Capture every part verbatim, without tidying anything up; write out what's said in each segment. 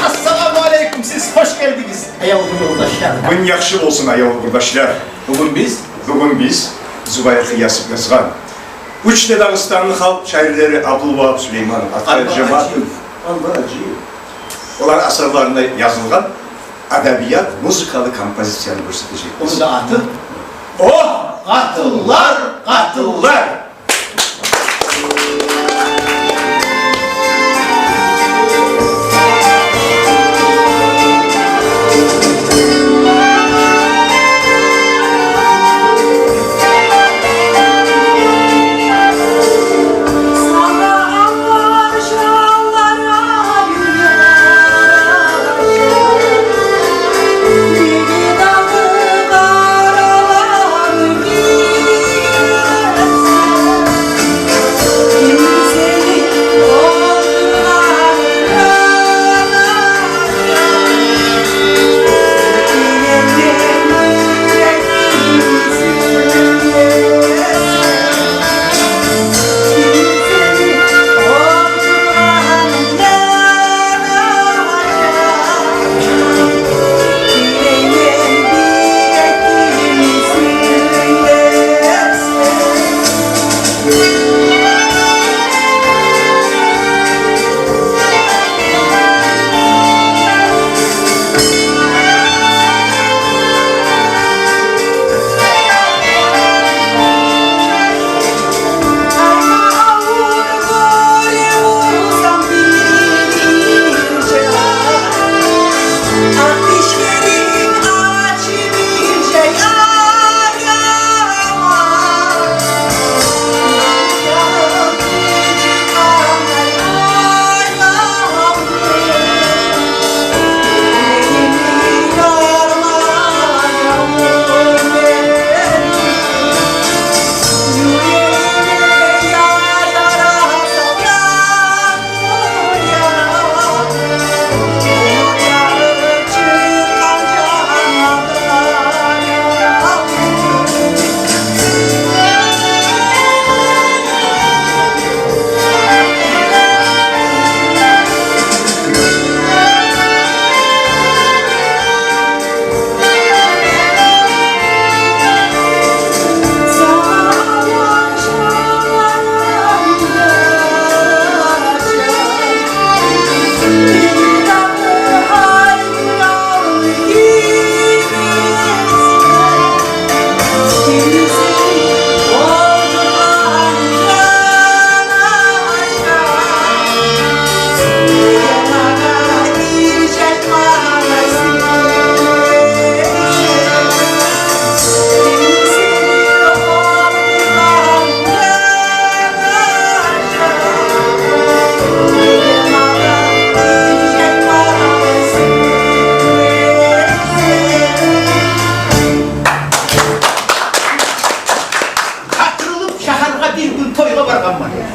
Ассаламу алейкум, сиз хош гелдигиз, аявлу юлдашлар. Гюн яхшы болсун, аявлу юлдашлар. Бугюн биз, бугюн биз Зубайыр Гъыясов язгъан, уьч де Дагъыстанны халкъ шаирлери Абдулвагьап Сулейманов, Аткъайыр Жамаатов, Анвар Аджиев, оланы асарларында язылгъан адабият музыкалы композицияны гёрсетежекбиз. Ону да аты «О, къатынлар, къатынлар».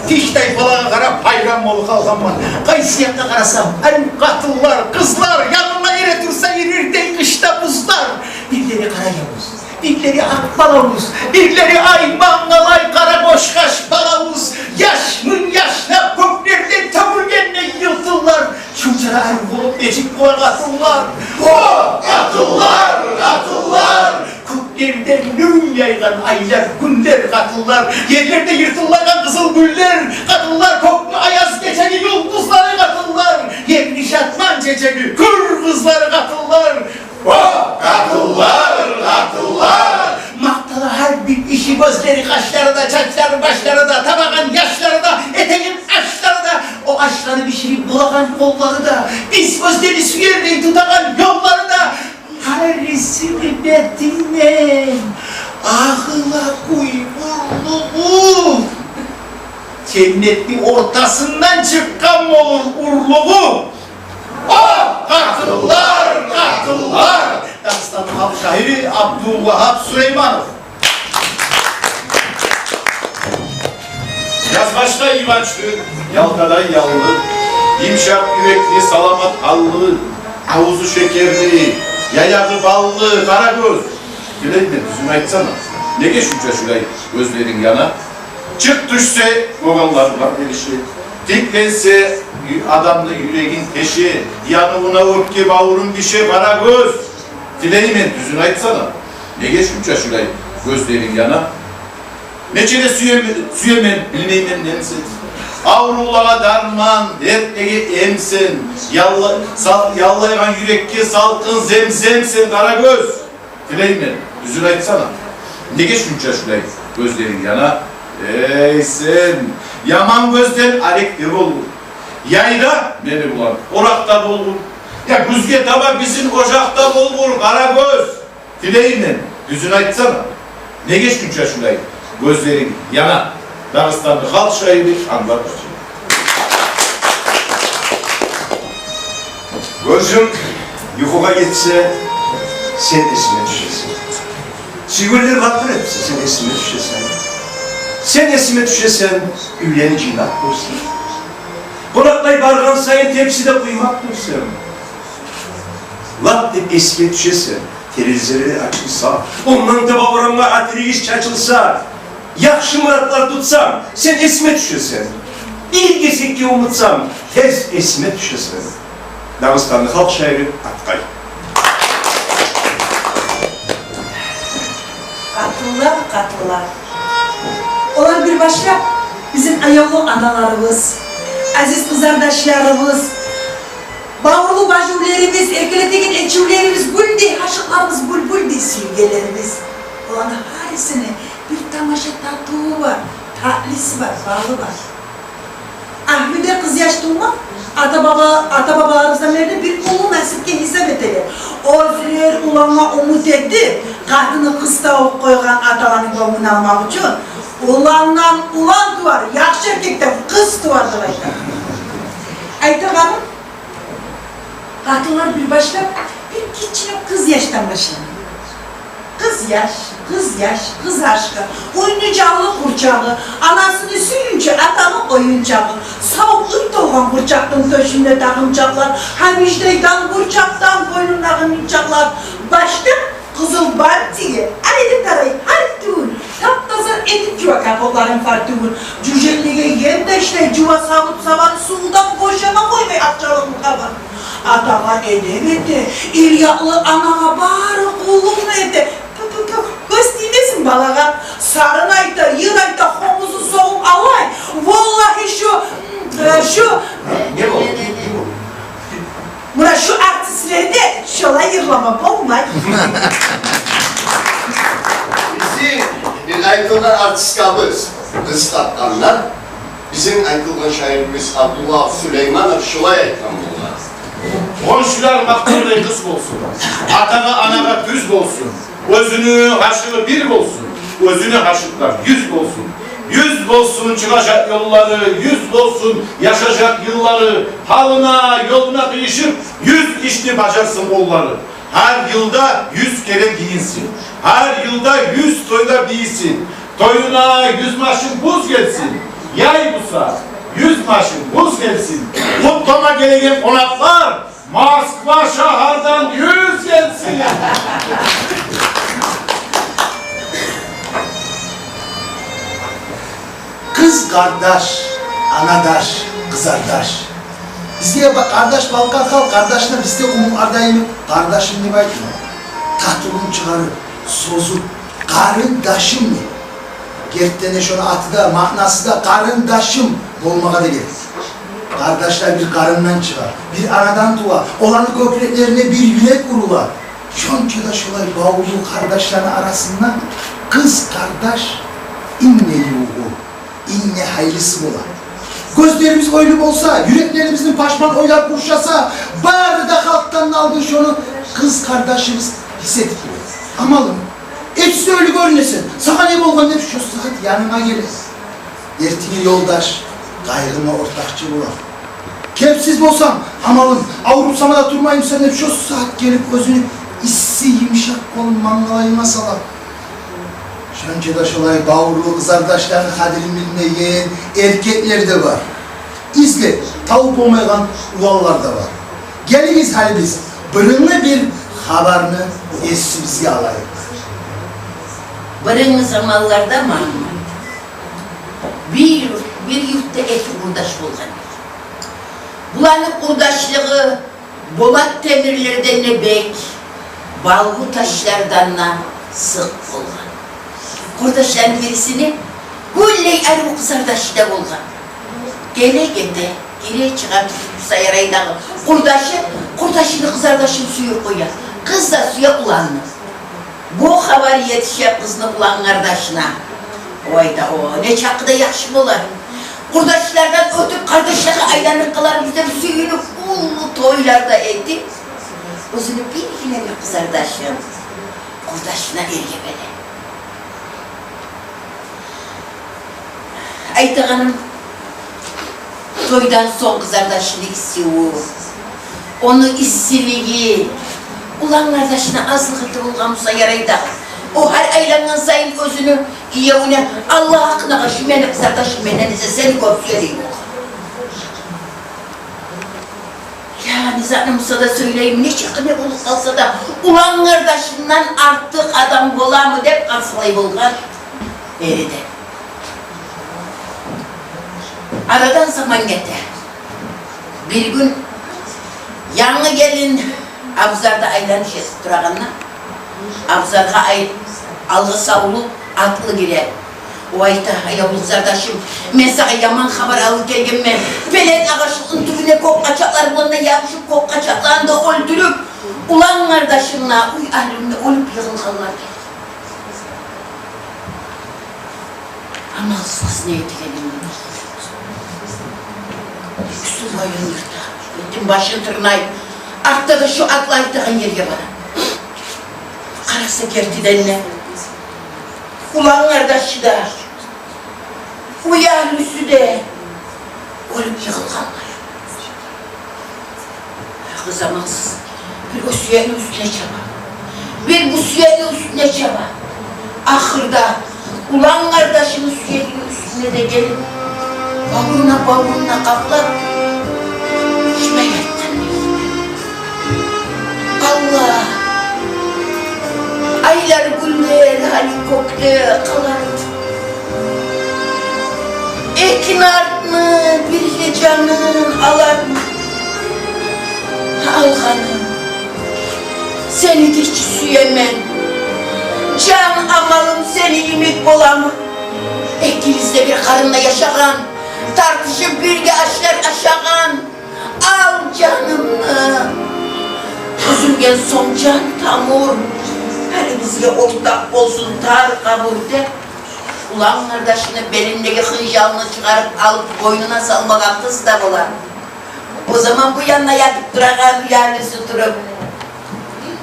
Тиштайпалагъа къарап гьайран болуп къалгъанман. Къайсы якъгъа къарасам, арив къатынлар, къызлар, янымда эре турса, эрирдей къышда бузлар. Бирлери къара явуз, бирлери акъ балавуз, бирлери ай мангалай къара къошгъаш балавуз. Яшмын яшлап кёклерден тёгюлгендей йылтыллар. Шунча да арив болуп нечик бола къатынлар? О, къатынлар, къатынлар! Кёклерден нюр яйгъан айлар, гюнлер къатынлар, ерлерде йыртыллайгъан къызыл гюллер къатынлар, кёкню аяз гечеги юлдузлары къатынлар, ерни шатман чечеги гюр къызлары къатынлар. О, къатынлар, къатынлар! Макътала гьар бир иши, гёзлери, къашлары да, чачлары, башлары да, табагъан яшлары да, этеген ашлары да, о ашланы биширип булагъан къоллары да, биз оьзлени сюердей тутагъан ёллары да, гьарисини бетинден агъыла гюй нурлугъу. Женнетни ортасындан чыкъгъан болур урлугъу. О, къатынлар, къатынлар! Дагъыстанны халкъ шаири Абдулвагьап Сулейманов. Язбашда юванчлы, ялтадай яллы, йымышакъ юрекли, саламат гьаллы, авузу шекерли, яягъы баллы къара гёз. Тилеймен, тюзюн айтсана, неге шунча шулай гёзлеринг яна? Чыкъ тюшсе, гёгаллар булан эрише. Тикленсе, ю-, адамны юрегин теше. Янывуна оьпке, бавурум бише, къара гёз. Тилеймен, тюзюн айтсана, неге шунча шулай гёзлеринг яна? Нече де сюемен, сюемен, билмеймен нем сен. Аврувлагъа дарман, дертлеге эм сен. Ялла-, сал-, яллайгъан юрекге салкъын зем-зем сен, къара гёз. Тилеймен, тюзюн айтсана, неге шунча шулай гёзлеринг яна? Эй сен, яман гёзден арекде болгъур. Яйда мени булан оракъда болгъур. Я гюзге таба бизин ожакъда болгъур, къара гёз. Тилеймен, тюзюн айтсана, неге шунча шулай гёзлеринг яна? Дагъыстанны халкъ шаири Анвар Башир. Гёзюм юхугъа етсе, сен эсиме тюшесен. Сюйгенлер лап бир этсе, сен эсиме тюшесен. Сен эсиме тюшесен, уьйлени жыйнап гёрсем. Къонакълай баргъан сайын тепсиде къуймакъ гёрсем. Лап деп эсиме тюшесен. Терезелери ачылса, ондан таба орамгъа атиригиш чачылса, яхшы муратлар тутсам, сен эсиме тюшесен. Бир гесекге умутсам, тез эсиме тюшесен. Дагъыстанны халкъ шаири Аткъай. Къатынлар, къатынлар. Олар бир башлап бизин аявлу аналарыбыз, азиз къызардашларыбыз, бавурлу баживлерибиз, эркелетеген эчивлерибиз, гюлдей гьашыкъларыбыз, бюлбюлдей сюйгенлерибиз. Оланы гьарисини бир тамаша татыву бар, татлиси бар, балы бар. Агьлюде къызъяш тувмакъ ата-баба, ата-бабаларыбыздан берли бир уллу насипге гьисап этиле. Оьзлер улангъа умут этип, къатыны къыз тавуп къойгъан аталаны гёнгюн алмакъ учун, уландан улан тувар, яхшы эркекден къыз тувар деп айта. Айтагъаным, къатынлар бир башлап бир гиччинек къызъяшдан башлана. Къызъяш, къызъяш, къыз ашкъы, уьйню жанлы къурчагъы, анасыны сююнчю, атаны оюнчагъы. Сав уьй толгъан къурчакъны тёшюнде тагъымчакълар, гьамиждайдан къурчакъдан бойнундагъы минчакълар. Башда къызыл бантиге, айры тарай гьар тюгюн, тап-таза этип жува капотларын, фартугун. Жюжеклеге ем ташлай, жува савут-сабан, сувдан бошама къоймай акъчалы къабан. Атагъа эдеп эте, эр якълы анагъа бары къуллукъну эте. Пу-пу-пу, гёз тиймесин балагъа. Сарын айта, йыр айта, хомузун согъуп алай. Валлагьи, шу, э, шу... Не болду? Не, не болду? Муна шу артистлерде шолай йырлама болмай. Бизин бир айтылгъан артисткабыз, къыз тапгъанлар, бизин айтылгъан шаирибиз Абдулла Сулейманов шулай айтгъан болгъан: «Хоншулар макътагъандай къыз болсун, атагъа, анагъа тюз болсун, оьзюню гьашыгъы бир болсун, оьзюню гьашыкълар юз болсун. Юз болсун чыгъажакъ ёллары, юз болсун яшажакъ йыллары, гьалына, ёлуна къыйышып, юз ишни бажарсын къоллары. Гьар йылда юз керен гийинсин, гьар йылда юз тойда бийисин, тоюна юз машин буз гелсин. Яй буса, юз машин буз гелсин. Къутлама гелеген къонакълар Москва шагьардан юз гелсин. Къыз къардаш, анадаш, къызардаш. Бизге ба-, къардаш балкъан халкъ, къардашына бизде умукъарда йимик къардашым деп айтма. Татывун чыгъарып, созуп, къарындашым деп. Гертиден де, шону аты да, маънасы да къарындашым болмагъа да герек. Къардашлар бир къарындан чыгъа, бир анадан тува, оланы кёкреклерине бир юрек урула. Шонча да шолай бавурлу къардашланы арасында къыз къардаш инг де ювугъу, инг де гьайлысы бола. Гёзлерибиз ойлу болса, юреклерибизни пашман ойлар къуршаса, бары да халкъдан алдын шону къыз къардашыбыз гьис этип биле. Амалым, эртен оьлюп гёрюнесен, сагъа не болгъан деп шо сагьат янынга геле. Эртенге ёлдаш, къайгъынга ортакъчы бола. Кепсиз болсам, амалым, авруп сама да турмаймысан деп шо сагьат гелип оьзюню исси, йымышакъ къолун мангалайыма сала. Шонча да шолай бавурлу къызардашланы къадирин билмеген эркеклер де бар. Излеп, табып болмайгъан уланлар да бар. Гелигиз, гьали биз бырынгъы бир хабарны эсибизге алайыкъ. Бырынгъы заманларда, Магьаммат, бир, бир юртда эки къурдаш болгъан. Буланы къурдашлыгъы болат темирлерден де бек, балгъу ташлардан да сыкъ болгъан. Къурдашланы бирисини гюллей арив къызардашы да болгъан. Геле-гете, гире-чыгъа туруп буса ярайдагъы къурдашы, къурдашыны къызардашын сююп къоя. Къыз да сюе уланны. Бу хабар етише къызны улан къардашына. О айта: «О, не чакъы да яхшы болар. Къурдашлардан оьтюп, къардашларгъа айланып къаларбыз», — деп сююнюп, уллу тойлар да этип, оьзюню биргине бир къызардашын къурдашына эрге бере. Айтагъаным, тойдан сонг къызардашыны исювю, ону иссилиги улан къардашына азлыкъ этип болгъан буса ярайдагъы. О гьар айлангъан сайын оьзюню гиевюне: «Аллагь гьакъына, къардашы, мени къызардашым менден эсе сени кёп сюе», — дей болгъан. Я не затны буса да сёйлейим, нечакъы не болуп къалса да, улан къардашындан артыкъ адам боламы деп къарсалай болгъан эри де. Арадан заман гете. Бир гюн янгы гелин абзарда айланыш этип турагъанда, абзаргъа ай-, алгъасавлу атлы гире. О айта: «Аявлу къызардашым, мен сагъа яман хабар алып гелгенмен. Пелен агъачлыкъны тюбюне кёк къачакълар булан да ябушуп, кёк къачакъланы да оьлтюрюп, улан къардашынг да, уьй агьлюнг де оьлюп йыгъылгъанлар», — дей. Амалсыз къыз не этеген эди? Юксюн боюн йырта, бетин-башын тырнай. Артда да шо атлар айтагъан ерге бара. Къараса, гертиден де, улан къардашы да, уьй агьлюсю де оьлюп йыгъылгъанлар. Къыз амалсыз бир о сюекни уьстюне чаба, бир бу сюекни уьстюне чаба. Ахырда улан къардашыны сюегини уьстюне де гелип, бавурун, бавурун къаплап, шулай айтгъан: «Аллагь, айлар, гюнлер гьали кёкде къалар. Экин артны бирге жанын алар. Алгъаным, сени гечи сюемен. Жан амалым сени йимик боламы? Экибиз де бир къарында яшагъан, тартышып бирге ашлар ашагъан. Ал жанымны, уьзюлген сонг жан тамур, гьали бизге ортакъ болсун тар къабур», — деп, улан къардашыны белиндеги хынжалны чыгъарып алып, бойнуна салмагъа къыз да бола. О заман бу янда ятып турагъан уьй агьлюсю туруп: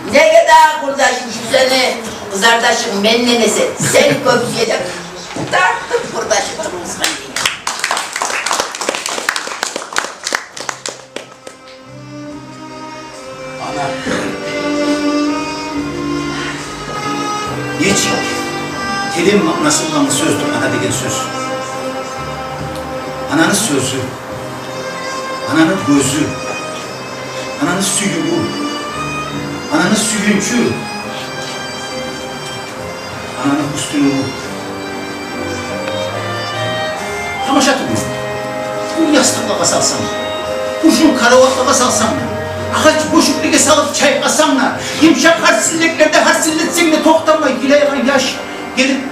«Неге дагъы, къурдашым, шу сени къызардашынг менден эсе сени кёп сюе», — деп, тартып къурдашын тургъузгъан дей. Ана. Нечик терен маънасы булангъы сёздюр ана деген сёз. Ананы сёзю, ананы гёзю, ананы сюювю, ананы сююнчю, ананы гьюсюню. Тамаша тюгюл. Бу ястыкълагъа салсанг, бу жюн караватлагъа салсанг, агъач бёшюклеге салып чайкъасанг да, йымышакъ гьарсинлеклерде гьарсинлетсенг де, токътамай йылайгъан яш гелип,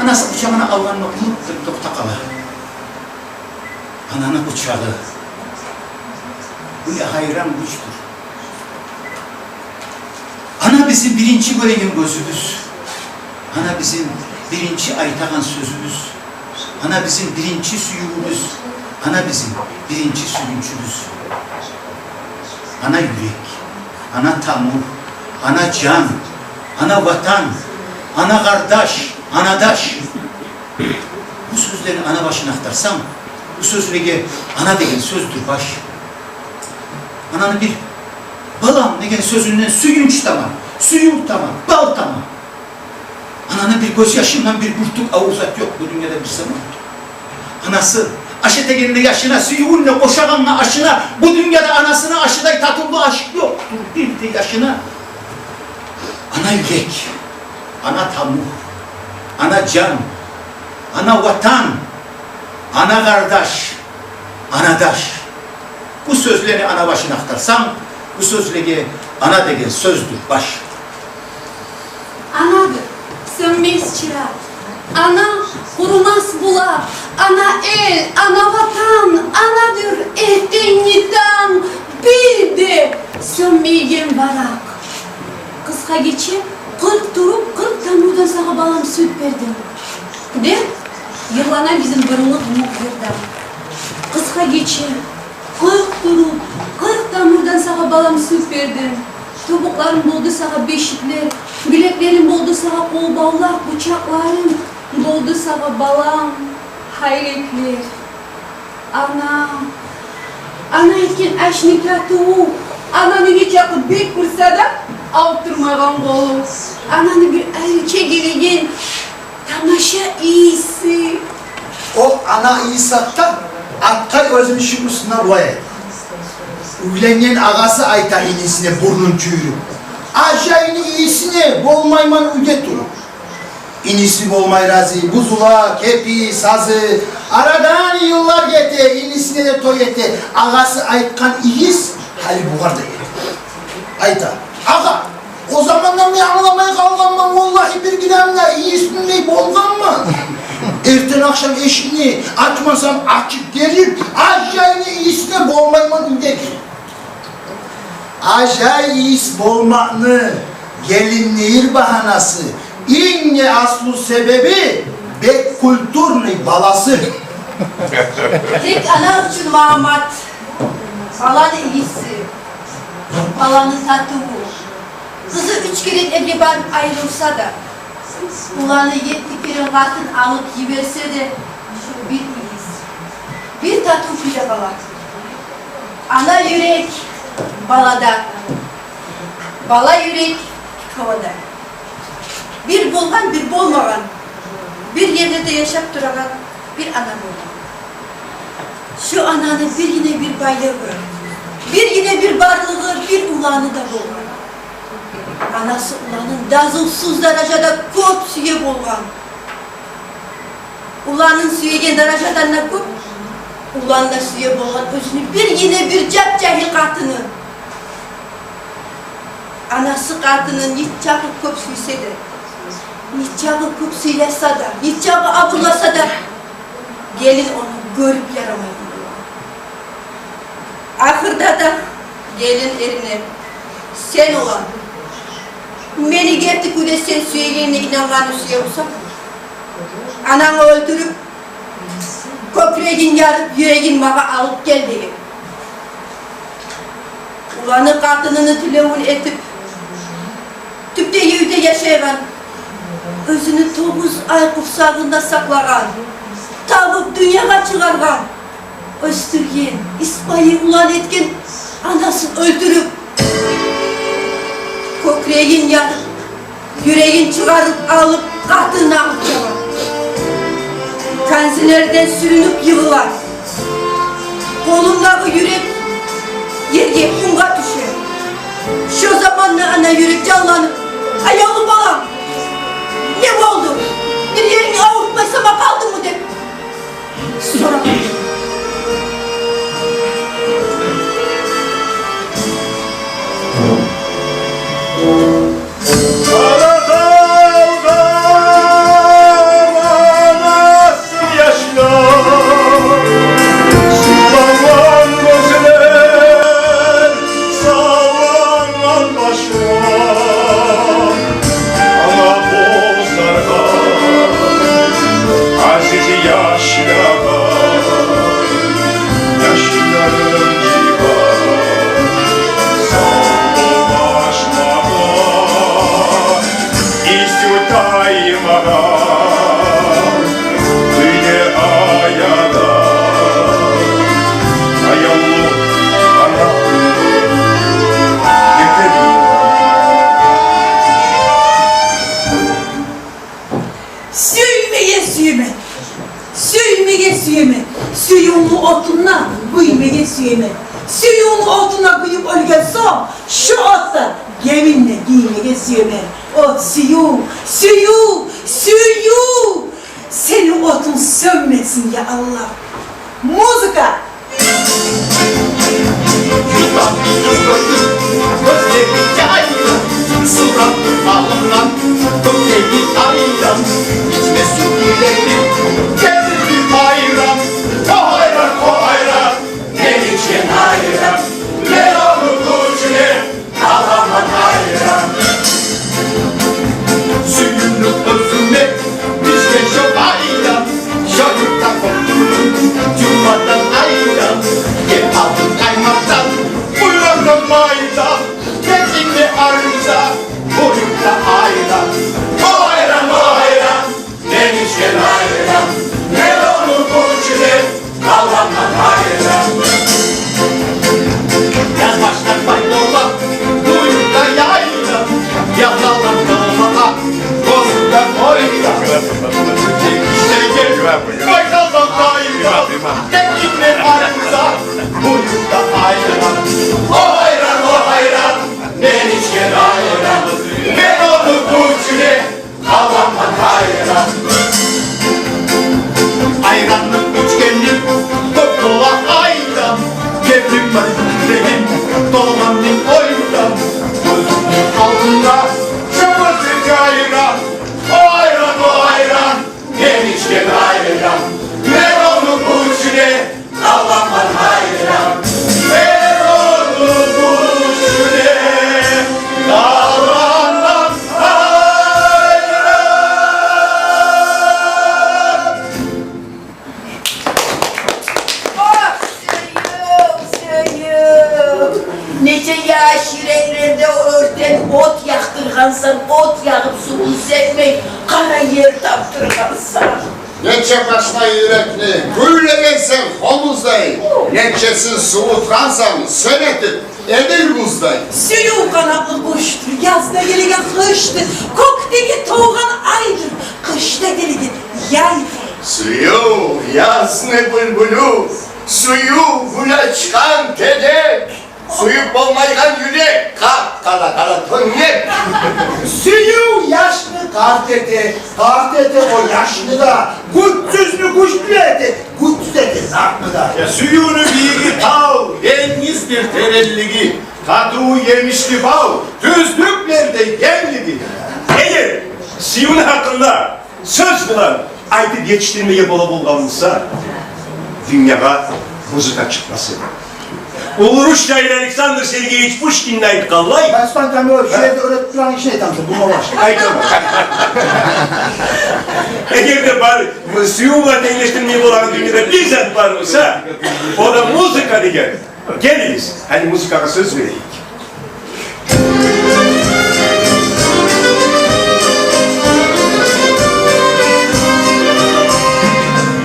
анасы къучагъына алгъанны унутуп токътап къала. Ананы къучагъы. Бу не гьайран гючдюр. Ана бизин биринчи гёреген гёзюбюз. Ана бизин биринчи айтагъан сёзюбюз. Ана бизин биринчи сюювюбюз. Ана бизин биринчи сююнчюбюз. Ана юрек, ана тамур, ана жан, ана ватан, ана къардаш, ана даш. Бу сёзлени ана башына ахтарсанг, бу сёзлеге ана деген сёздюр баш. Ананы бир «балам» деген сёзюнден сююнч тама, сююв тама, бал тама. Ананы бир гёзьяшындан бир бюртюк авур зат ёкъ бу дюньяда бир заман. Анасы аш этегенде яшына, сюювюн де къошагъанда ашына, бу дюньяда анасыны ашыдай татывлу аш ёкъдур бир де яшына. Ана юрек, ана тамур, ана жан, ана ватан, ана къардаш, ана даш. Бу сёзлени ана башына ахтарсанг, бу сёзлеге ана деген сёздюр баш. Анадыр сёнмес чыракъ, ана къурумас булакъ, ана эл, ана ватан, анадыр эртенги танг, бир де сёнмейген баракъ. Къысгъа гече къыркъ туруп, къыркъ тамурдан сагъа, балам, сют бердим деп йырлана бизин бырынгъы къумукъ йырда. Къысгъа гече къыркъ туруп, къыркъ тамурдан сагъа, балам, сют бердим. Тобукъларынг болду сагъа бешиклер, билеклеринг болду сагъа къолбавлар, къучакъларынг болду сагъа, балам, гьайлеклер. Ана, ана этген ашны татыву, ананы нечакъы бек бурса да, алып турмагъан къолу, ананы бир айрыча гелеген тамаша ийиси. О ана ийис затда Аткъай оьзюню шиърусунда булай айта. Уьйленген агъасы айта инисине бурнун тюйрюп: «Ажайны ийисине болмайман уьйде туруп». Иниси болмай рази, бузула кепи, сазы. Арадан йыллар гете, инисине де той эте. Агъасы айтгъан ийис гьали бугъар да геле. Айта: «Агъа, о заманда мен англамай къалгъанман, валлагьи, бир гирем де ийис билмей болгъанман. Эртен-ахшам эшикни ачмасам, ачып гелип, ажайны ийисине болмайман уьйде», — дей. Ажай ийис болмакъны гелинни бир багьанасы, инг де аслу себеби — бек культурный баласы. Тек ана учун Магьаммат баланы ийиси, баланы татыву. Къызы уьч керен эрге барып айрылса да, уланы етти керен къатын алып йиберсе де, шу бир ийис, бир татыв кюйде къала. Ана юрек балада, бала юрек къалада. Бир болгъан, бир болмагъан, бир ерлерде яшап турагъан бир ана болгъан. Шу ананы биргине бир байлыгъы, биргине бир барлыгъы бир уланы да болгъан. Анасы уланын дазусуз даражада кёп сюе болгъан. Уланын сюеген даражадан да кёп улан да сюе болгъан оьзюню биргине бир жап-жагьил къатынын. Анасы къатынын нечакъы кёп сюйсе де, нечакъы кёп сыйласа да, нечакъы абурласа да, гелин ону гёрюп ярамайгъан болгъан. Ахырда да гелин эрине: «Сен, улан, мени герти кюйде сен сюегенине инангъан сюе бусанг, анангны оьлтюрюп, кёкюрегин ярып, юрегин магъа алып гел», — деген. Уланы къатыныны тилевюн этип, тюпдеги уьйде яшайгъан, оьзюню тогъуз ай къурсагъында сакълагъан, табып дюньягъа чыгъаргъан, оьсдюрген, исбайы улан этген анасын оьлтюрюп, кёкюрегин ярып, юрегин чыгъарып алып, къатынын агъып чыгъа. Канзилерден сюрюнюп йыгъыла. Къолундагъы юрек ерге, къумгъа тюше. Шо заманда ана юрек жанланып: «Аявлу балам, не болду? Бир еринг авуртмай сама къалдымы?» — деп сорагъан. Къара къалгъан анасы яшлар, сувлангъан гёзлер, саллангъан башлар. Ана къозларгъа, азиз яшлагъа, яшларын йыйып, сав бол ашмагъа, исси таймагъа, уьйде, аявда, аявлу ана. Етер. Сюймеге сюемен, сюймеге сюемен, сюювню отунда гюймеге сюемен. Сюювню отунда гюйюп оьлген сонг, шо отдан гебин де гиймеге сюемен. О, сююв, сююв, сююв! Сени отунг сёнмесин, я Аллагь. Музыка. Юртдан къыз гёрдюм, гёзлери яйран, сорап алынгъан кёкдеги айран. Ичме сюйгенлерим гелир бир айран. О айран, о айран, мен ичген айран, мен ону гючюне аламан айран. Сюювню оьзюме бизге шо айран, шо юртда къопдум тюрбадан айран. Гел алдым къаймакъдан, буйракъдан майдан, гетинме арыса бу юртда айран. О айран, о айран, мен ичген айран, мен ону гючюне аламан айран. Яз башлап бай бола бу юртда яйлам, яз алар бола акъ къозуда къойлам. Тек иште гел, байталдан айран, тек гитме арыса бу юртда айран. О айран, о айран, мен ичген айран, мен ону гючюне аламан айран. Айранны ичгеним кёп бола айран. Гебин бар юрегим толгъан минг ойдан. Гёзюмню алдында шо гёзю жайран. О айран, о айран, мен ичген айран, мен ону гючюне аламан айран, мен ону гючюне аламан айран. Ох, сююв, сююв! Нече яш юреклерде оьртен от якъдыргъансан, от ягъып, сувун сепмей, къара ер тапдыргъансан. Нече башма юрекни гюллегенсен хомуздай, нечесин сувутгъансан сёнетип эдил буздай. Сююв къанатлы къушдур, язда гелеген къышдыр, кёкдеги тувгъан айдыр, къышда гелеген яйдыр. Сююв — язны бюлбюлю, сююв — гюл ачгъан тезек. Сююп болмайгъан юрек — къап-къара къара тёнгек. Сююв яшны къарт эте, къарт эте о яшны да, гючсюзню гючлю эте, гючсюз эте затны да. Я, сюювню бийиги тав, денгиздир теренлиги, татыву емишли бав, тюзлюклердей кенглиги. Эгер сюювню гьакъында сёз булан айтып етишдирмеге бола болгъан буса, дюньягъа музыка чыкъмас эди. Уллу рус шаири Александр Сергеевич Пушкин де айтгъанлай. Дастан Камилов, шу ерде уьйретип турагъан ишни айтамысан, бу башгъа. Айтаман. Эгер де бар, сююв булан тенглешдирмеге болагъан дюньяда бир зат бар буса, о да музыка деген. Гелигиз, гьали музыкагъа сёз берейик.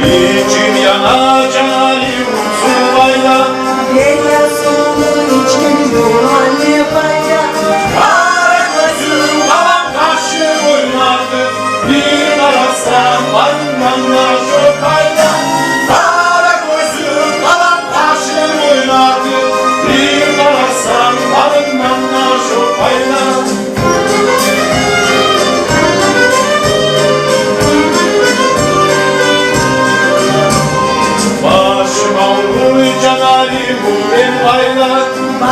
Ичим яна, жаным сувлай да. Дерья сувун ичген булан не пайда? Къара гёзюм къалам къашы ойнады. Бир къарасам, барындан да шо пайда. Къара гёзюм къалам къашы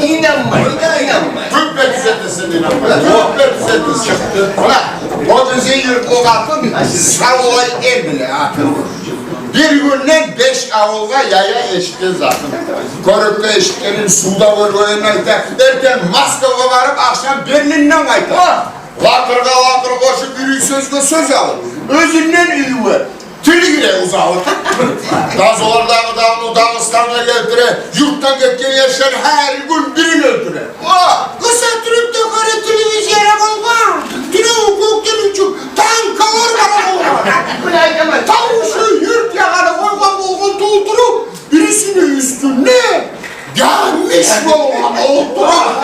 Инанмай, инанмай. Кёп бет сен де, сен инанмай. Кёп бет сен де. Муна, о бизин юртлу къатын, савлай эм биле атын. Бир гюнден беш авулгъа яя эшитген затын. Кёрюкде эшитгенин сувда гёргенин айта. Эртен Москвагъа барып, ахшам Берлинден къайта. Лакъыргъа лакъыр къошуп, юрюй сёзге сёз алып, оьзюнден уьюге тил гире узалып. Дазолардагъы давну Дагъыстангъа гелтире, юртдан гетген яшлар гьар гюн бирин оьлтюре. О, къыса туруп да къара, телевизор болгъан, тюнегюн кёкден учуп танкалар бара болгъан. Тавушу юрт ягъаны къойгъан болгъан толтуруп, бирисини уьстюнде гамиш болгъан олтуруп.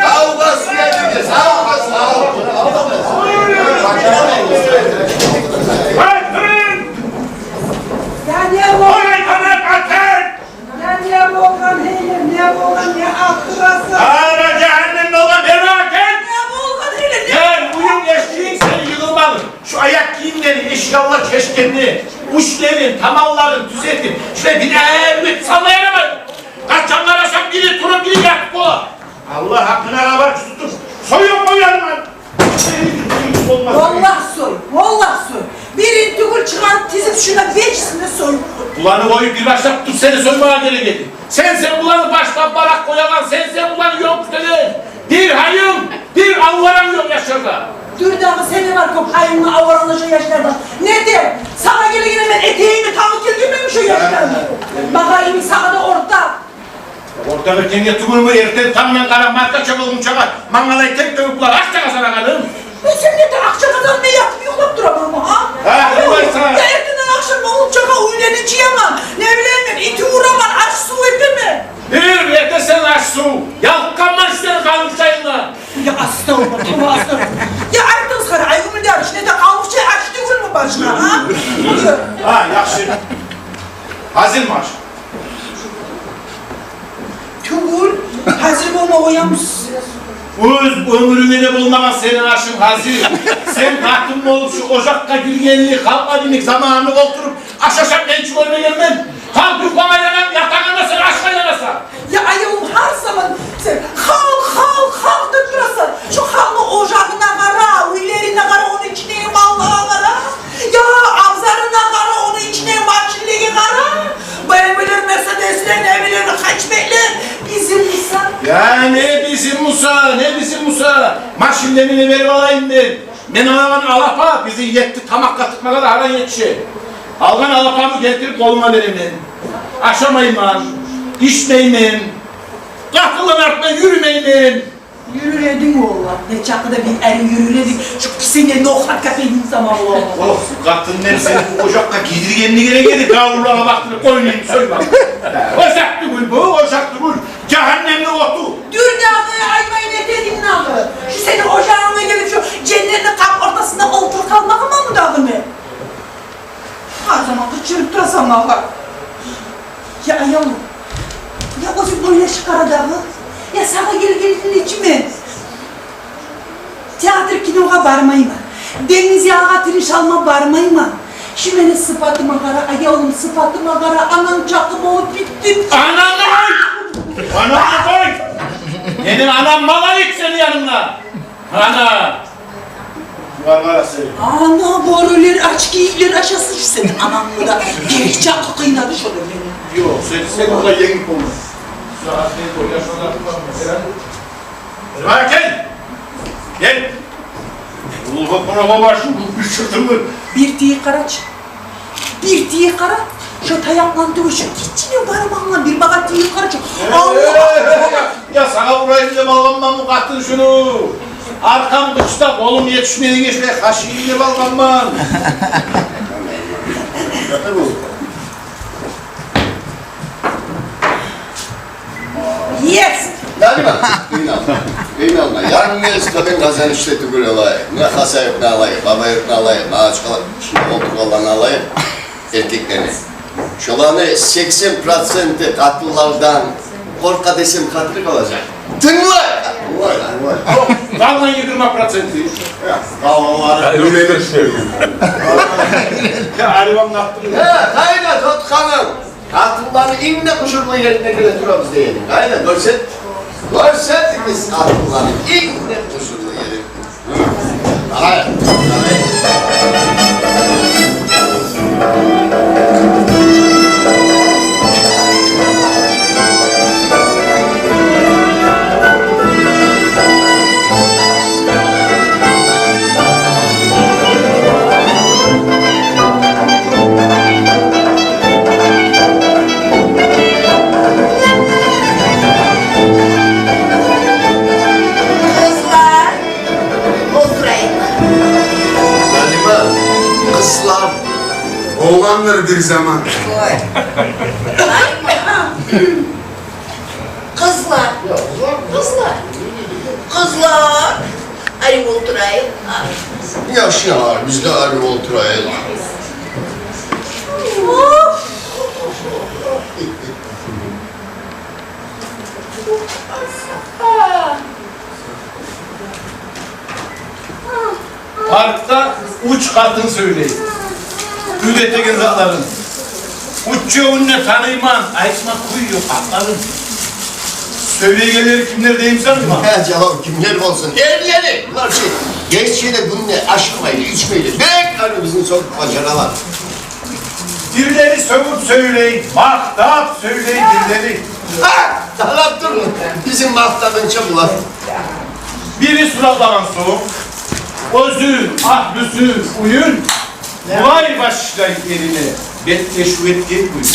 Къавгъа сюедигиз, къавгъа, къавгъа. Я не болгъан? Я не болгъан, гьей, не болгъан, не ахтырасан? Ара жагьаннем болгъан, бер бакъайым. Не болгъан, гьей, не? Гел, уьюнг, эшигинг сени йыгъылмагъыр. Шу аякъ гийимлени, эшик аллар чечгенни, учларын, таманларын тюзетип, шулай бир эвлет салма ярамай. Къачан къарасанг, бири туруп, бири ятып бола. Аллагь гьакъына, бар, тутуп, союп къоярман. Валлагь, сой, валлагь, сой. Бирин тюгюл чыгъарып тизип, шуну бешисин де союп къой. Буланы къоюп, бир башлап туруп, сени соймагъа герек эди. Сен, сен буланы башлап баракъ къоягъан, сен, сен буланы ёнкютеген. Бир гьайынг, бир аваранг ёкъ яшларда. Дюр дагъы, сени бар кёп гьайынг, аваранг шу яшларда. Не де, сагъа гелегенде мен этегингни тагъып гелгенменми шу яшланы? Магъа йимик, сагъа да ортакъ. Ортакъ этегинге тюгюлмю, эртен тангдан къара маркача болгъунчагъа мангалай тек тёгюп, булар акъча къазанагъаным. Мен сен де акъча къазанмай ятып юхлап тураманмы, гьа? Гьа, къурмайсан. Я эртенден ахшам болгъунчагъа уьйлени жыяман, не билейим мен, итни ураман, аш-сув этемен. Бир этесен аш-сув, ялкъгъанман сени къалмыкъчайынгдан. Я астагъфируллагь, тавба, астагъфируллагь. Я айтдыгъыз къара, Айгюмюл де ариш, не де къалмыкъча аш тюгюлмю башгъа, гьа? Гьа, яхшы. Гьазирми аш? Тюгюл, гьазир болма къоямысыз. Оьз оьмюрюнгде де болмагъан сени ашынг гьазир. Сен къатын болуп шу ожакъгъа гиргенли, халкъ йимик заманны олтуруп, аш ашап мен чи гёрмегенмен. Халкъ юхлама янагъан, ятагъанда сен ашгъа янасан. Я аявум, гьар заман сен халкъ, халкъ, халкъ деп турасан. Шу халкъны ожагъына къара, уьйлерине къара, ону ичиндеги маллагъа къара. Я абзарына къара, ону ичиндеги машинлеге къара. Б М Влер, Мерседеслер, не билейим, хэтчбеклер. Бизин Муса. Я не бизин Муса, не бизин Муса? Машинлени не берип алайым мен? Мен алагъан алапа бизин етти тамакъгъа тыкъмагъа да гьаран етише. Алгъан алапамны гелтирип къолунга беремен. Ашамайман, ичмеймен, къатынланы артындан юрюмеймен. Юрюр эдинг, валлагь, нечакъы да бир эрин юрюр эдинг. Шу кисенге нокъат капейни сама бола. О, къатын, мен сени бу ожакъгъа гийдиргенинг герек эди, гавурлагъа бакъдырып къоймайым, сойма. Ожакъ тюгюл бу, ожакъ тюгюл. Жагьаннемни оту. Дюр дагъы, айтмайын этединг дагъы. Шу сени ожагъынга гелип, шу женнетни къап ортасында олтуруп къалмагъанманмы дагъы мен? Гьар заман къычырып турасан магъа. Я аявум, я оьзюнг ойлашып къара дагъы. Я сагъа гелгеним нечик мен? Театр, киногъа бармайман. Денгиз ялгъа тыныш алма бармайман. Шу мени сыпатыма къара, аявум, сыпатыма къара, ананг чакъы болуп битдим. Анангны къой! Анангны къой! Мени анам малайик сени янынгда. Ана! Бар, бар, сен. Ана, бёрюлер, ач кийиклер ашасын шу сени анангны да. Герек чакъы къыйнады шолар мени. Ёкъ, сен, сен олай енгип болмайсан. Бар, кел! Кел! Уллу къонакъ башын бир чыкъдымы? Бир тийип къарачы. Бир тийип къара, шо таякъланы тюгюл, шо гиччине бармагъынга бир магъа тийип къарачы. Аллагь! Я, сагъа урайым деп алгъанманмы къатын шуну? Аркъам къычда, къолум етишмейген, шулай хашийим деп алгъанман. Yes! Нарима, къыйналма, къыйналма. Янгыз Къазанышда тюгюл олай. Муна Хасавюртну алайыкъ, Бабаюртну алайыкъ, Магьачкъала, шунда олтургъанланы алайыкъ, эркеклени. Шоланы сексен проценти къатынлардан къоркъа десем, хатири къалажакъ. Тынгла! Тынгла! Къалгъан йигирма проценти. Къалгъанлары. Я, къайда тутгъанынг? Къатынланы инг де къушурлу ерине геле турабыз деген. Къайда, гёрсет. Гёрсет биз къатынланы инг де къушурлу ерин. Къарай, къарай. Къызлар, олтурайыкъ. Налима, къызлар болгъандыр бир заман. Ой. Къызлар. Къызлар. Къызлар. Гьали олтурайыкъ. Яшлар, биз де гьали олтурайыкъ. Паркда уьч къатын сёйлей уьйде этеген затларын. Уьчевюн де таныйман, айтма кюй ёкъ атларын. Сёйлейгенлери кимлер деймисен, Иман? Гьа, жалав, кимлер болсун? Эрлери! Булар чы, гече де, гюн де ашамайлы, ичмейли. Бек гьали бизин сёгюп бажаралар. Бирлери сёгюп сёйлей, макътап сёйлей бирлери. Гьа, талап тур, бизин макътагъынча булар. Бири суракълагъан сонг, оьзю, агьлюсю, уьюн, булай башлай эрине бетлешив этген уьюн.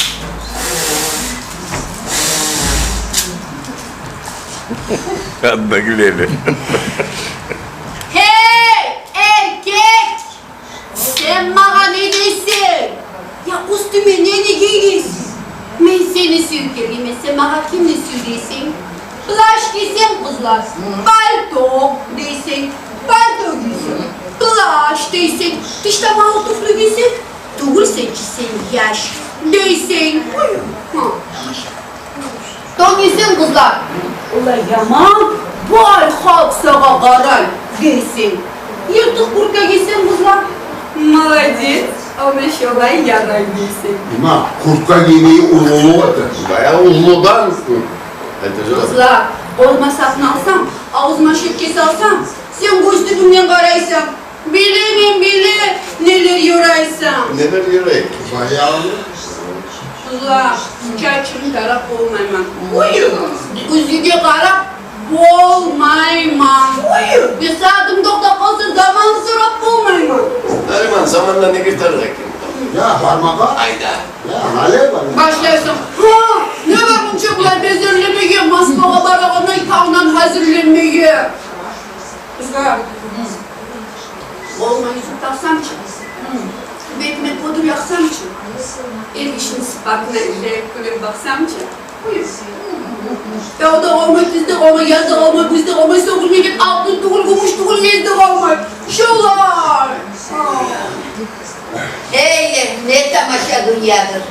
Анда гюледи. Гьей, эркек! Сен магъа не дейсен? Я уьстюме нени гийгенсен? Мен сени сюйгенлиме, сен магъа кимни сюйгенсен? Плащ гийсем, къызлар, пальто дейсен, пальто гийсем, плащ дейсен, тиштамагъалы туфли гийсем, тюгюл сен чи, сен яш дейсен. Ой, гьа. Тон гийсем, къызлар, олай яман, бары халкъ сагъа къарай дейсен. Йыртыкъ куртка гийсем, къызлар, молодец, ана шолай ярай дейсен. Иман, куртка гиймеге уллулукъ эте. Баягъы уллудан. Къызлар, къолума сапны алсам, авзума шепке салсам, сен гёз тюбюмден къарайсан. Билемен, биле, нелер ёрайсан. Нелер ёрай? Баягъы. Къызлар, чачымны тарап болмайман. Уй, оьзюне къарап болмайман. Уй, бир сагьатым токътап къалса, заман сорап болмайман. Нариман, замандан не гиртер экен? Я, бармагъа. Айда. Я, гьали бар. Башлайсан. Гьа, не бар мунча булай безерлемеге, Москвагъа барагъандай тавдан гьазирленмеге? Къызлар, къолума юзюк такъсам чы, бетиме пудра якъсам чы, эр гишини сыпатына иржайып кюлюп бакъсам чы. Уй. Тав да къалмай, тюз де къалмай, яз да къалмай, гюз де къалмай, сёгюлмеген алтын тюгюл, гюмюш тюгюл, мес де къалмай. Шолай. Гьей, не тамаша дюньядыр.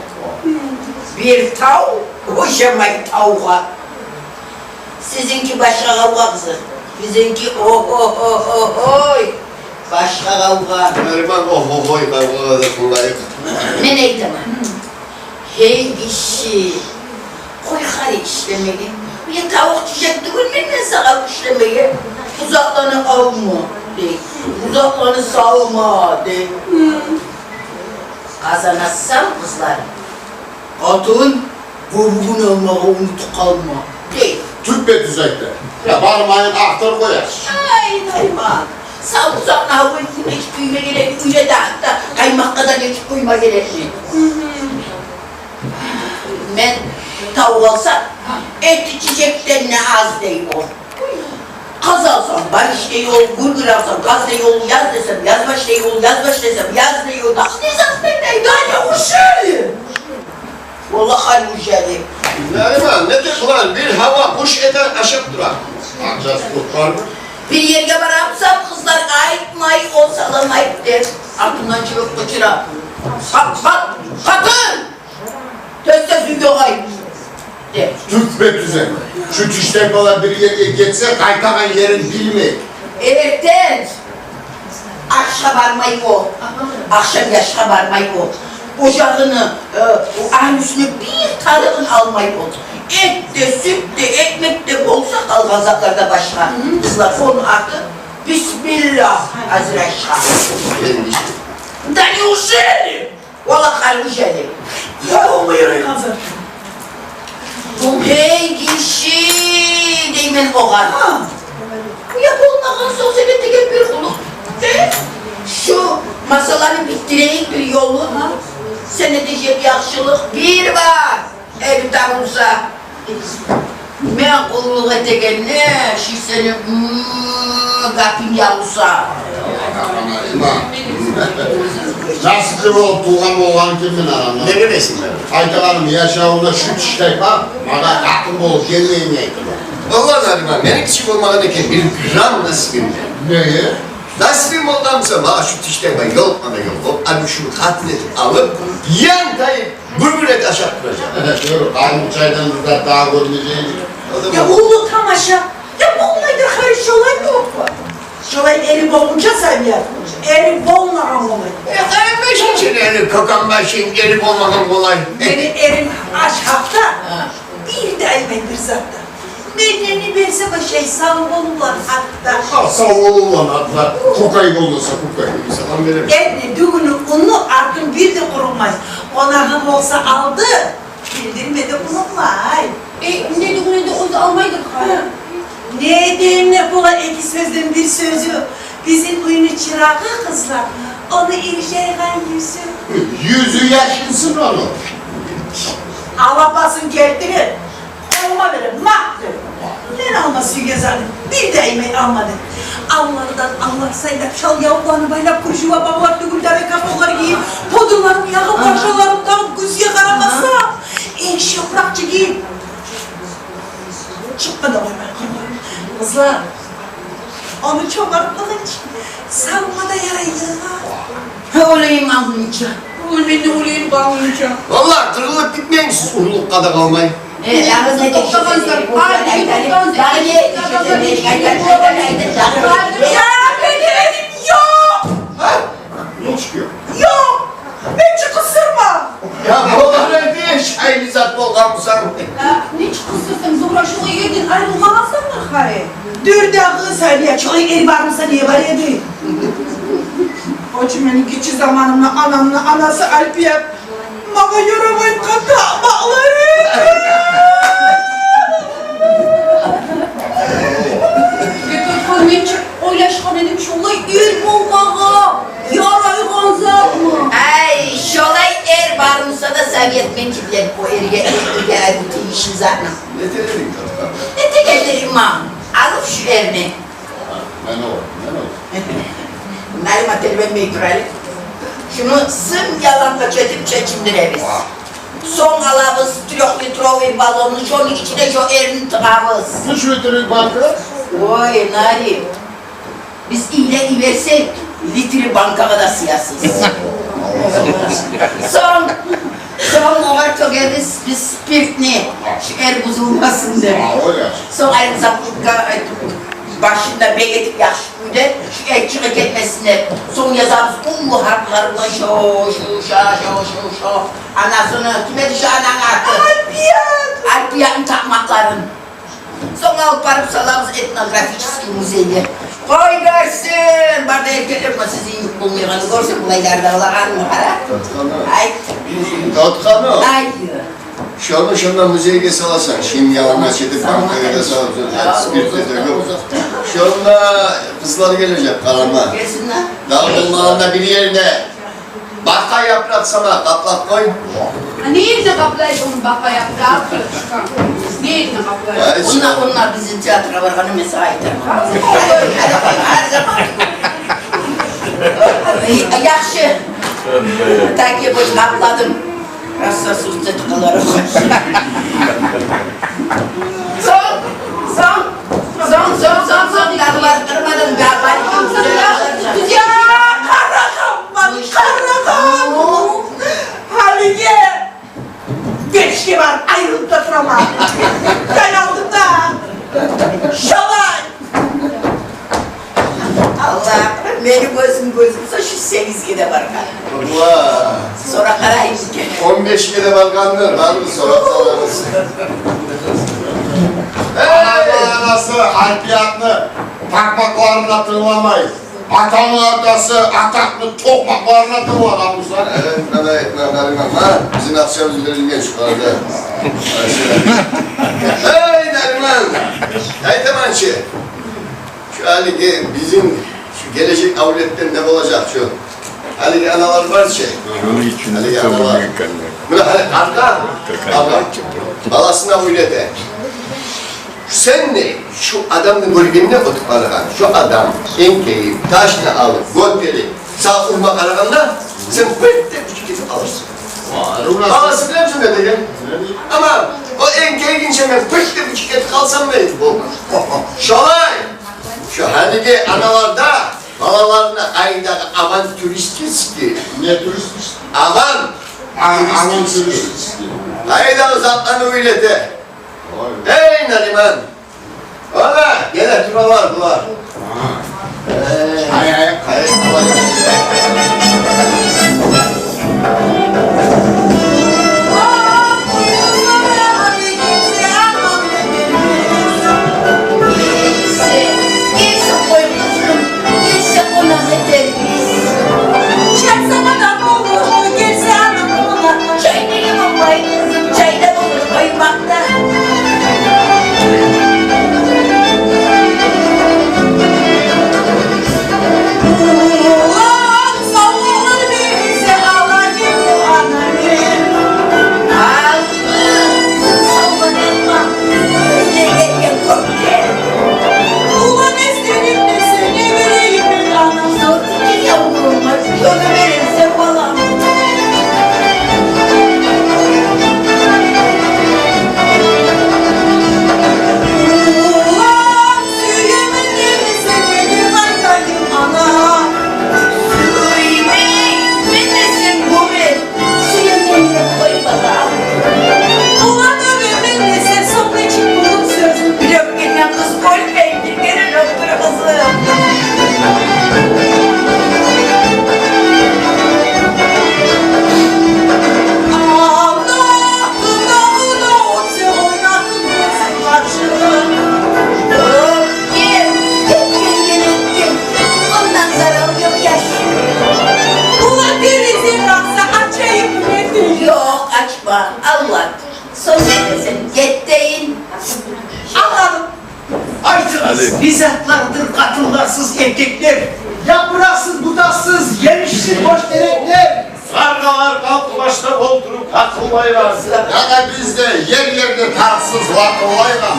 Бир тав ошамай тавгъа. Сизинки башгъа къавгъа, къызым. Бизинки, о-о-о-о-ой, башгъа къавгъа. Нариман, о-о-ой, къавгъагъа да къолайыкъ. Мен айтаман. Гьей гиши, къой гьали ишлемеге. Мен тавукъ-чучакъ тюгюлмен мен сагъа ишлемеге. Бузакъланы алма дей, бузакъланы салма дей. Къазан ассам, къызлар, къатын гёбюгюн алмагъа унутуп къалма дей. Тюппе-тюз айтды. Я бармайын ахтар къояш. Ай, Нариман, сав бузакъны гьаву этип къуйма герекми, уьйде де, гьатта къаймакъгъа да гечип къуйма герекми? Мен тавукъ алсам, эти чечекден де аз дей о. Къаз алсам, борщ дей о, гюргюр алсам, къаз дей о, яз десем, язбаш дей о, язбаш десем, яз дей о. Дагъы не зат мен дей, да не уши? Валлагь, гьали уши дей. Нариман, не де булар, бир гьава къуш этер ашап тура. Акъчасы ёкъ бармы? Бир ерге барамсам, къызлар айтмай, о салам айт деп, артымдан чыгъып къычыра. Къат, къат, къатын! Тез-тез уьйге къайт! Деп. Тюппе-тюз. Шу тиштайпалар бир ерге гетсе, къайтагъан ерин билмей. Эртен ашгъа бармай о. Ахшам ашгъа бармай о. Ожагъыны, э, агьлюсюню бир тарыгъын алмай болду. Эт де, сют де, экмек де болса, къалгъан затлар да башгъа. Къызлар, ону аты бисмиллагь, азыр ашгъа. Да неужели? Валлагь, неужели? Я, о, ой, ой, ой, Гьазар. Гьей гиши, деймен огъар. Гьа. Уя болмагъан сонг, сен этеген бир къуллукъ. Э? Шу масъаланы битдирейик бир ёлу, гьа? Сен этежек яхшылыкъ бир бар. Эр табылса, мен къуллукъ этегенде, шу сени, м, гапынг явса. Насипли болуп тувгъан болгъан экенмен арамда. Не билесен, мен айтагъаным, яшавумда шу тиштей бар, магъа къатын болуп гелмейин айтып. Валлагь, Нариман, мени кичи болмагъан экен бир грамм насибим. Неге? Насибим болгъан буса, магъа шу тиштей бар, ёлукъма да ёлукъ. Оп, аны шуну къатын этип алып, янтайып, гюргюр этип ашап туражакъ. Гёр, къайныкъ чайдан да дагъы гёрмежек. Я, уллу тамаша. Я, болмайдыр, хайыр, шолай ёкъму? Шолай эри болгъунча, Сабия, эри болмагъан къолай. Э, къайын башын чы, эри, кёкем башын, эри болмагъан къолай. Мени эрим аш гьакъда бир де айтмай бир зат да. Менден не берсе, башай, сав болугъуз, аталар. Гьа, сав болугъуз, аталар. Кокай болмаса, кокай. Салам беремен. Этни, дюгюню, унну артын бир де къурутмай. Къонагъы болса алды, билдирмеди, къонакълагъа. Э, не дюгюн де оьзю алмайдыр, гьа? Не дейим, не бола, эки сёзден бир сёзю. Бизин уьйню чырагъы, къызлар, ону иржайгъан юзю. Юзю яшынсын ону. Алапасын гелтирер. Алма бере, мах деп. Мен алма сюйген затны бир де айтмай, алма деп. Аллардан аллар сайлап, шал явукъланы байлап, кружева багълар тюгюл, даракат оьрлер гийип, подурларын ягъып, паржаларын тагъып, гюзге къарамаса, энг шапыракъчы гийип, чыкъгъан да къоймай къалгъан. Къызлар, ону чомартлыгъы чы, савма да ярайды. Гьа, олай магънунча. Олай, мен де олай магънунча. Валлагь, къырылып битмеймисиз, урлукъгъа да къалмай. Э, ягъыз не токътагъансан? Ай, токътагъансан. Дагъы не? Я, мен эрим ёкъ. Гьа? Нечик ёкъ? Ёкъ. Мен чи къысдырма. Я, болгъан эди, шайлы зат болгъан бусанг. Я, нечик къысдырсанг, Зугьра, шолай эрден айрылмагъансандыр, хайыр. Дюр дагъы, Сабия, шолай эр бар буса, не бар эди? Очу, мени гиччи заманымда анамны анасы Альпият магъа ёрамайгъан такъмакълар эди. Бек айтгъан, мен чи ойлашгъан эдим, шолай эр болмагъа ярайгъан затмы? Ай, шолай эр бар буса да, совет мен чиклеп о эрге, эрге айтып тийишли затны. Не этер эдинг, Татхан? Не этер эдим, имам? Алып шу эрни. Мен о, мен о. Нариман, тербенмей тур гьали. Шуну сым ялангач этип чечиндиребиз. Сонг алабыз трёхлитровый баллонну, шону ичине шо эрни тыгъабыз. Уьч литрлик банка? Ой, Нари, биз иле йиберсек, литр банкагъа да сыясыз. Сонг, сонг огъар тёгебиз биз спиртни, шу эр бузулмасын деп. Сонг айры закуткагъа, башын да бек этип, яхшы кюйде, шу эр чыгъып гетмесин деп. Сонг язабыз уллу гьарплар булан шо, шу, ша, шо, шу, шо. Анасыны, ким эди шу ананы аты? Альпият! Альпиятны такъмакъларын. Сонг алып барып салабыз этнографический музейге. Къой гёрсюн, бар да эркеклер, ма сизин юк болмайгъанны гёрсюн, булайлар да алагъанны, къара. Айт. Татхан, ай, шону шонда музейге саласан, шим ялангач этип, банкагъа да салып, спирт де тёгюп. Шонда къызлар гележек, къарама. Гелсинлер. Дагъы болмагъанда бир ерде бакъа япыракъ сама къаплап къой. А не ерде къаплайбыз ону бакъа япыракъ? Не ерде къаплайбыз? Онда, онда бизин театргъа баргъанда мен сагъа айтарман. Яхшы. Так, я къапладым. Расса суртет къалар. Сонг, сонг, сонг, сонг, сонг, сонг, дагъы бар, къырмадым, дагъы бар. Я, къарагъанман, къарагъанман. Гьалиге бешге барып айрылып да тураман. Тай алдым да. Шолай. Аллагь, мени гёзюм гёзюм со шу сегизге де баргъан. Ва. Сорап къарайыкъ. Он бешге де баргъандыр, барыбыз сорап къарарбыз. Эй, анасы Альпиятны такъмакъларына тынгламай, атаны атасы Атакъны токъмакъларына тынглагъан буса. Э, къарай, къарай, къарай, ма, бизин акъчабыз берилген шуларда. Эй, Нариман, айтаман чы. Шу гьалиги бизин, шу гележек авлетден не болажакъ шу? Гьалиги аналар бар чы. Шуну ичинде гьалиги аналар. Муна гьали къарт, къарт баласына уьйрете. Сен де шу адамны гёргенде, оьтюп барагъан, шу адам энкейип, ташны алып, гётерип, сагъа урма къарагъанда, сен пырт деп учуп гетип къаларсан. Баласы билемисен не деген? Амма о энкейгинче мен пырт деп учуп гетип къалсам, не этип болмас. Шолай. Шу гьалиги аналар да балаларына къайдагъы авантюристический. Не туристический? Аван. А, авантюристический. Къайдагъы затланы уьйрете. Ой. Эй, Нариман! Ана, геле туралар булар. Ай, ай, ай. Ёкъ, ачма, Аллагь. Сонг не десем, гет дейин. Англадым. Айтыгъыз, не затлардыр къатынларсыз эркеклер? Япыракъсыз, бутакъсыз, емишсиз бош тереклер. Къаргъалар къалкъ башда олтуруп къакъыллайгъан. Яда бизде ер-ерде тарыкъсыз лакъыллайгъан.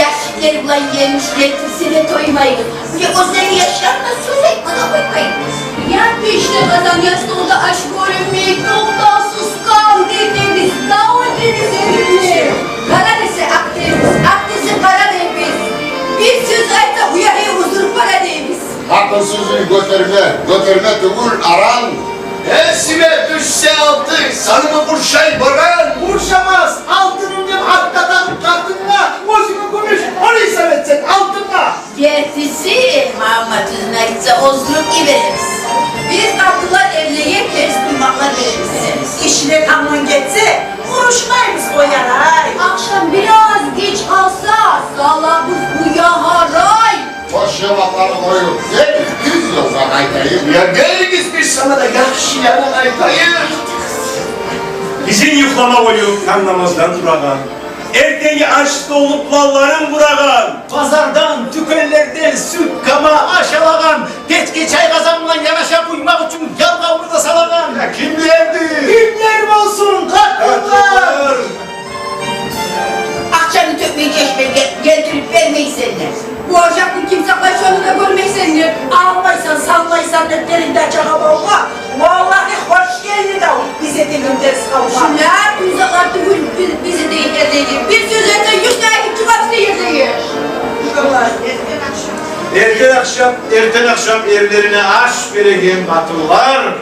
Яшиклер булан емишлер тирсене тоймайгъан. Бир оьзлери яшарына сёз айтма да къоймайгъан. Я печде къазан, я столда аш гёрюнмей, токътавсуз къан тёгебиз, дав этебиз эркеклер. Къара десе, акъ дейбиз, акъ десе, къара дейбиз. Бир сёз айтса, уьягьы оьзгерип бара дейбиз. Къатын сёзюн гётерме, гётерме тюгюл аран. Эсиме тюшсе алтын, санымы къуршай боран. Къуршамас, алтыным деп атгъа тагъып къатынгъа, оьзюнге гюмюш, ону гьисап этсенг алтынгъа. Гертиси, Магьаммат оьзюн айтса, оздуруп йиберебиз. Биз къатынлар эрлеге терс къыймакълар беребиз. Ишине таман гетсе, урушмайбыз, къояр ай. Ахшам бираз геч къалса, салабыз уьягьы гьарай. Бош жавапланы къоюп, гелигиз, ёлгъа къайтайыкъ. Я гелигиз, биз сагъа да яхшы янын айтайыкъ. Бизин юхлама къоюп, танг намаздан турагъан, эртенги аш столну планларын къурагъан, базардан, тюкенлерден сют, кама аш алагъан, печге чай къазан булан яраша къуймакъ учун ялгъавну да салагъан. Я кимлердир? Кимлер болсун, къатынлар? Къатынлар. Акъчаны тёкмей чешмеге гелтирип бермейсен де. Бу ожакъны ким сакълай, шону да гёрмейсен де. Алмайсан, салмайсан деп, теренден чыгъа болгъа. Валлагь, хош гелди дав, бизе деген терс къавгъа. Шулар тюз затлар тюгюл, биз, бизе деген эрлеге. Бир сёз айтса, юртну айтып чыгъабыз да эрлеге. Эртен ахшам, эртен ахшам эрлерине аш береген къатынлар.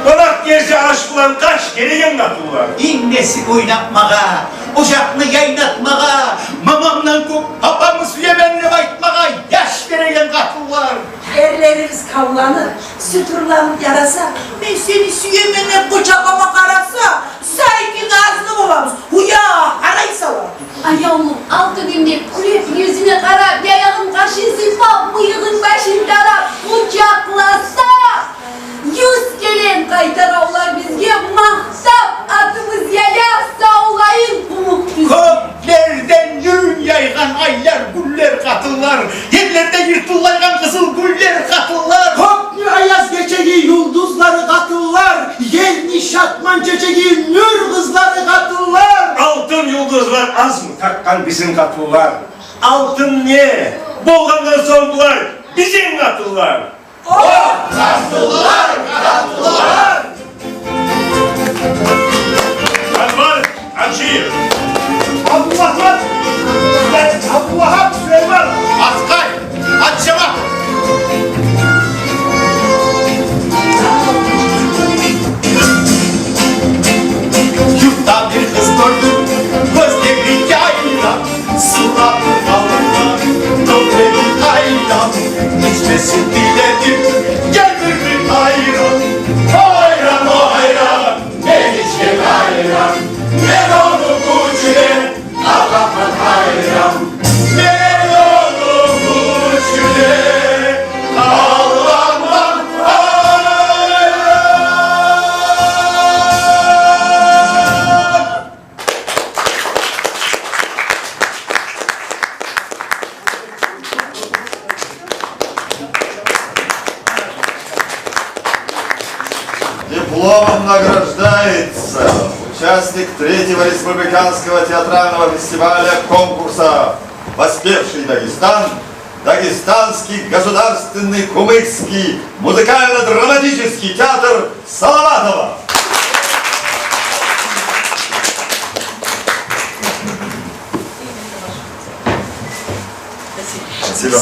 Къонакъ гелсе, аш булан къаш гелеген къатынлар. Инг неси ойнатмагъа, Ожакъны яйнатмагъа, мамамдан кёп папамны сюемен деп айтмагъа яш береген къатынлар. Эрлерибиз кавланып, сют урланып яраса, мен сени сюемен деп къучакълама къараса, сайкы къазны болабыз, уя, къарай сала. Аявлу алтыным деп кюлеп, юзюне къарап, яягъын, къашын сыйпап, мыйыгъын, башын тарап къучакъласа, юз керен къайтара олар бизге макътап, атыбыз яя, савлайын къумукъ тюз. Кёклерден нюрюн яйгъан айлар, гюнлер къатынлар, ерлерде йыртыллайгъан къызыл гюллер къатынлар. Кёкню аяз гечеги юлдузлары къатынлар, ерни шатман чечеги нюр къызлары къатынлар. Алтын юлдузлар азмы такъгъан бизин къатынлар? Алтын не болгъандан сонг булар бизин къатынлар? О, къатынлар, къатынлар! Анвар Аджиев. Абдуллагьмат, Абдуллагьмат Сулейман. Аскъар Аджаматов. Юртда бир къыз гёрдюм, гёзлери яйнап, сулап къалгъан, гёзлери къайнап, ичмесин тиледим, гелтирди айран. Айран, айран, мен ичген айран, мен ону гючюне алгъанман айран, мен ону гючюне алгъанман айран. Дипломом награждается участник третьего республиканского театрального фестиваля конкурса «Воспевший Дагестан», Дагестанский государственный кумыкский музыкально-драматический театр Салаватова. Спасибо.